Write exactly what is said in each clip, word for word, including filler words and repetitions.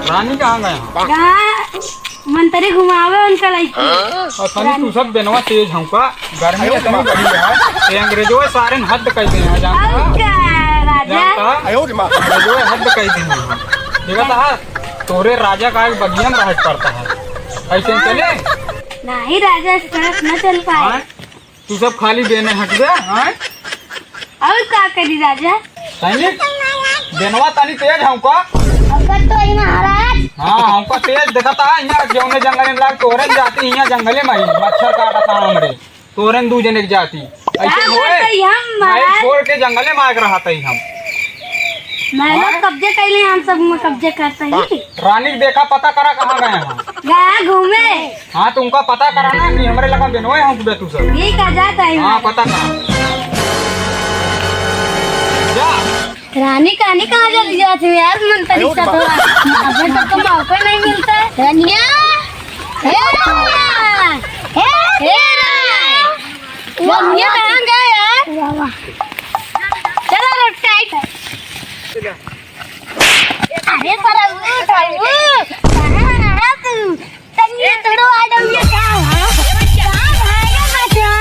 रानी कहाँ गए हैं? कहाँ मंत्री घुमावे उनका लइके। और तनी तू सब बेनवा तेज हमका, गर्मी इतनी बड़ी है, ये अंग्रेजों सारे हद कर दे हैं, जानता है? और क्या, राजा? जानता है? अंग्रेजों हद कर दे हैं। देखा था, तोरे राजा का एक बगिया में रह पड़ता है, ऐसे चले? नहीं राजा, इस तरफ न चल पाए। हाँ? तू सब खाली बेने हट बे, हाँ? और का करी राजा? तनी बेनवा तनी तेज हमका। हमका तो ही महाराज। हाँ, हमका तेज देखता है, यहाँ जौने जंगल में लाग, तोरे जाती यहाँ जंगले में ही मच्छर काटता हमरे। तोरे दू जने के जाती। ऐसे का होए? करते ही हम मैं महाराज? छोड़ के जंगले में आग रहा था ही हम। मैं लोग हाँ? कब्जे कैले, हम सब में कब्जे करते ही। रानी के देखा, पता करा कहाँ गए हैं। गया घूमे। हाँ, तो उनका पता कराना कि हमरे लगा बेनोए हम बे तू सब। ठीक है, जाता है हाँ, मैं। पता करा। जा। रानी कहानी कहाँ चली जाती है यार, मन तरीका तो। अबे तक तो मौका नहीं मिलता है। रनिया, हे रनिया, हे, हे रनिया। रनिया कहाँ गए यार? चलो रे, टाइट। अरे सरऊ, सरऊ, कहाँ रहा तू? तनिया तोड़ो आ जाओ, ये क्या हुआ? क्या भाई बचा?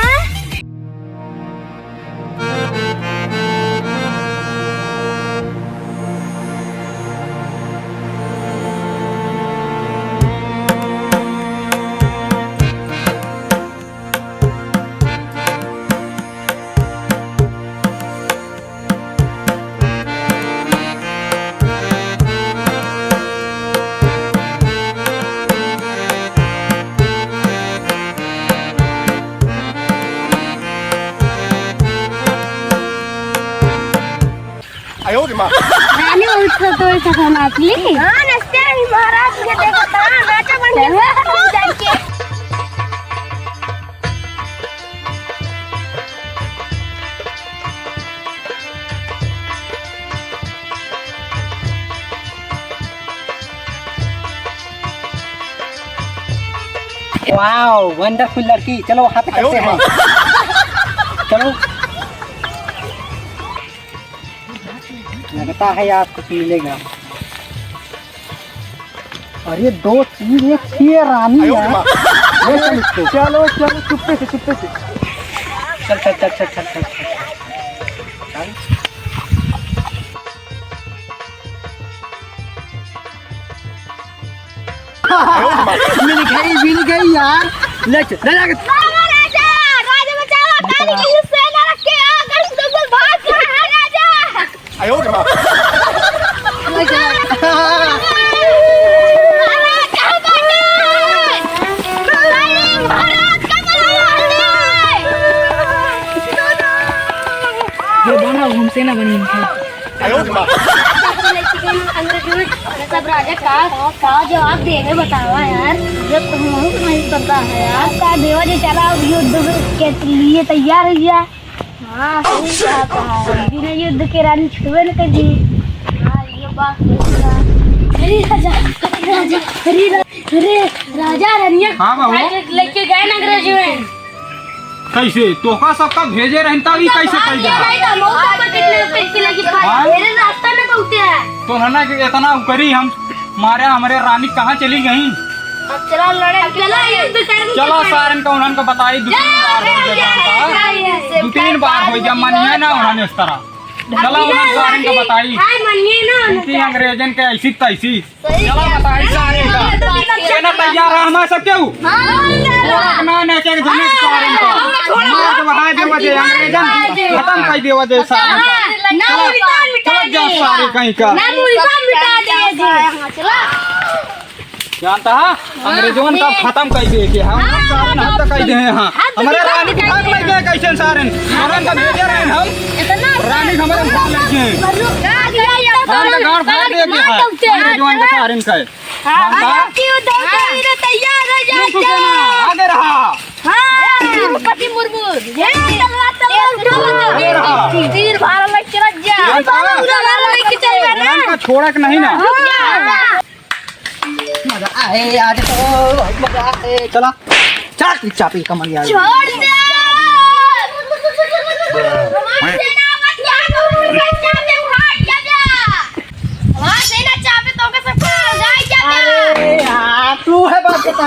आयो रे माँ। रानी उठ तो ऐसा खाना आपली। हाँ, नमस्ते, महाराज के देखो, कहाँ नाचा बन गया, चलो। जाके। Wow, wonderful लड़की। चलो, वहाँ पे करते हैं। चलो। लगता है आज कुछ मिलेगा। अरे दो तीन, एक ही है रानी यार। ले चल इसको। चलो, चलो, चुप्पे से, चुप्पे से। चल, चल, चल। मिल गई, मिल गई यार। ले चल, ले जाके। बाबा राजा, राजा बचावा, काली के लिए सेना रख के आ, अगर तुम लोग भाग रहा है राजा। आयो रे माँ। ये बना, हमसे ना बनी इनकी। आयो रे माँ। सब राजा का, का जवाब देवे बतावा यार, जब तो हम नहीं पता है यार। का देवा जी चला अब युद्ध के लिए तैयार हो गया। हाँ, सही बात है। बिना युद्ध के रानी छुटबे न करी। हाँ, ये बात सही है। अरे राजा, अरे राजा, अरे रा-, अरे राजा, रनिया हाँ बाबू। लेके गए ना अंग्रेज में। कैसे? तोहका सबका भेजे रहन तब ई कैसे कह दे? नहीं तो मौका पर कितने रुपए की लगी भाई। हाँ? मेरे रास्ता में पहुंचे हैं। तो ना ना कि इतना करी हम मारे हमरे रानी कहाँ चली गई? अब चला लड़े, अब चला युद्ध करेंगे। चला सारन का उन्हन का बताई, दो तीन बार हो गया जानता। दो तीन बार हो गया, मानिए ना उन्हन इस तरह। चला उन्हन सारन का बताई। हाय मानिए ना उनकी अंग्रेजन के ऐसी तैसी। चला बताई सारन का। सेना तैयार है हमारे सब केहू? हाँ। ना ना के जने सारन का। मार के बहाय देवा जे अंग्रेजन खत्म कर देवा जे सारन का। ना चला, उनका मिटा चला जा दे। सारे कहीं का। ना उनका मिटा दे। चला। जानता है, अंग्रेजों का खत्म कर दे के हम सारन हद तक कर दे हैं। हमारे रानी की भाग लग गए कैसे सारन? सारन का भेजे रहे हम। रानी हमारे भाग लग गए। रानी का गांड फाड़ दे के है। अंग्रेजों का सारन का है। जानता है? तैयार हो जा। आगे रहा। हाँ, द्रौपदी मुर्मू। ये तलवार, तलवार उठा। आगे रहा। तीर भाला लेके चला जा। जानता है? भाला लेके चल बे ना। छोड़ा के नहीं ना। रुक जा। मजा आए आज तो, मजा आए। चला, चला, तू चापी कमर यार। छोड़ दे। हमारे सेनापति यहाँ तो उड़ रहे हैं, क्या दे, उड़ा दिया जा।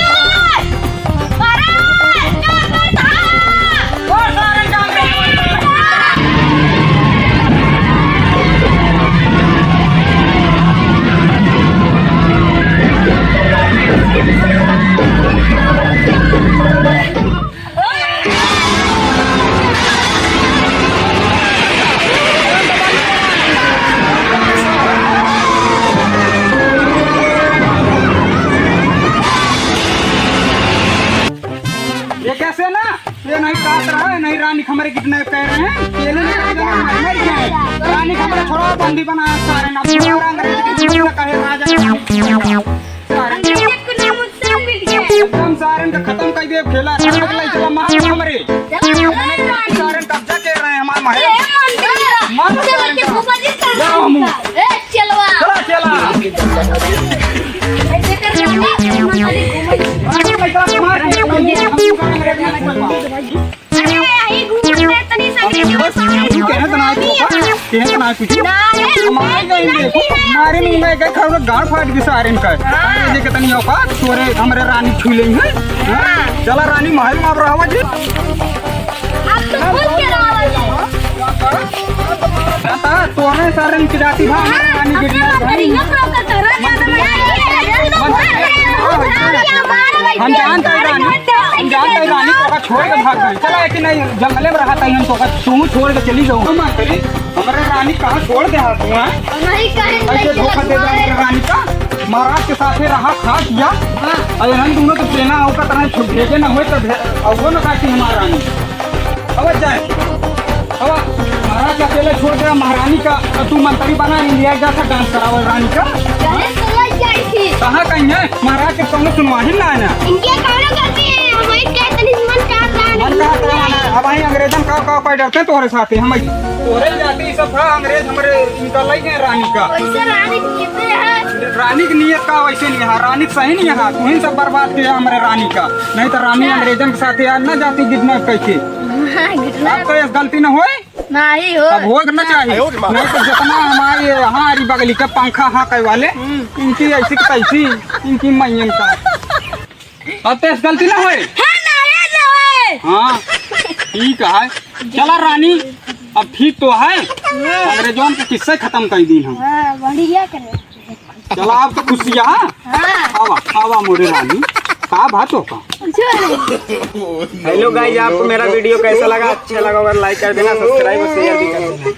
महाराज! महाराज! ये कैसे ना, ये नहीं काट रहा है, नहीं रानी हमारे किडनैप कर रहे हैं, ये नहीं कर देना, मर जाए। रानी हमारे छोड़ा बंदी बनाया सारे ना, पूरा अंग्रेज के कहे राजा। अंग्रेज को नाम उससे मिल गया। एकदम सारन का खत्म कर दे खेला, खत्म कर दे चला मार हमरे। चलो, चलो, रानी। सारन कब्जा कर रहे हैं हमारे महल। ए, मंदिर। मार चलो, सारन के का। फूफा जी कर जाओ हम। ए, चलवा। चला, चला। ए, जेकर रानी, मंदिर घूमे। अरे, भाई साहब, मार के, हम लोग का अंग्रेज नहीं करवा। अरे, यही घूमते तनी संगे जो सारे तू कहे तो ना कुछ, कहे तो ना कुछ। ना, ए, हम आए गए देखो, मारे मुंह में एक खरोड़ गाड़ फाट गई सारे इनका। हाँ। अरे, ये कितनी औकात, तोरे हमरे रानी छू लेंगे। हाँ। चला रानी महल में अब रहावा जी। आप तो खुद के रहावा जी। हाँ, तोरे सारे की जाति भा, हाँ, रानी अपना गिरना बात करिए, अपना बात करिए। हम जानते हैं रानी, हम जानते हैं रानी, तोका छोड़ के भाग गई। चला, एक नहीं, जंगले में रहा था, हम तोका तू छोड़ के चली जाऊँ। हम करी, हमारे रानी कहाँ छोड़ दे हाथ में, हाँ? नहीं, कहीं ऐसे नहीं धोखा दे दे हमारे रानी का, महाराज के साथ रहा, खा किया। हाँ। और हम दोनों तो सेना होकर तरह छुप भेजे ना हुए, तो भे-, और वो ना काटी हमारा रानी। अब जाए। अब महाराज का अकेले छोड़ दे, महारानी का, और तू मंत्री बना नहीं लिया, जा सा डांस करावल रानी का। अरे, तो लग जाई थी। कहाँ कहीं है? महाराज के कौनो सुनवाही ना है ना। इनके कौनो गलती है, हम वही कहते नहीं, मन चाहता है। मन चाहता है ना। अब वहीं अंग्रेजन का, का, का डरते हैं तोहरे साथे, हम तोहरे जाति सब था, अंग्रेज हमरे इनका लई गए रानी का। वैसे रानी के कितने हैं? रानी की नीयत का वैसे नहीं है, रानी सही नहीं है, तू ही सब बर्बाद किया हमरे रानी का। नहीं तो रानी अच्छा। अंग्रेजन के साथ यार ना जाती गिरना कैसे। हाँ, गिरना। अब तो ये गलती ना होए। नहीं हो। अब होए के ना चाहिए। नहीं तो जितना हमारे यहाँ आरी बगली का पंखा हाँके वाले, हम्म। इनकी ऐसी की तैसी, इनकी मैयन का। अब तो ऐसी गलती ना होए। हाँ, ना है, ना है। हाँ, ठीक है। चला रानी, अब ठीक तो है। हाँ। अंग्रेजों के किस्से खत्म कर दी हम। हाँ, बढ़िया करे। चला, अब तो खुशी है, हाँ? हाँ। आवा, आवा मोरे रानी, का बात हो का? कुछ नहीं। हेलो गाइस, आपको मेरा वीडियो कैसा लगा? अच्छा लगा होगा, लाइक कर देना, सब्सक्राइब और शेयर भी कर देना।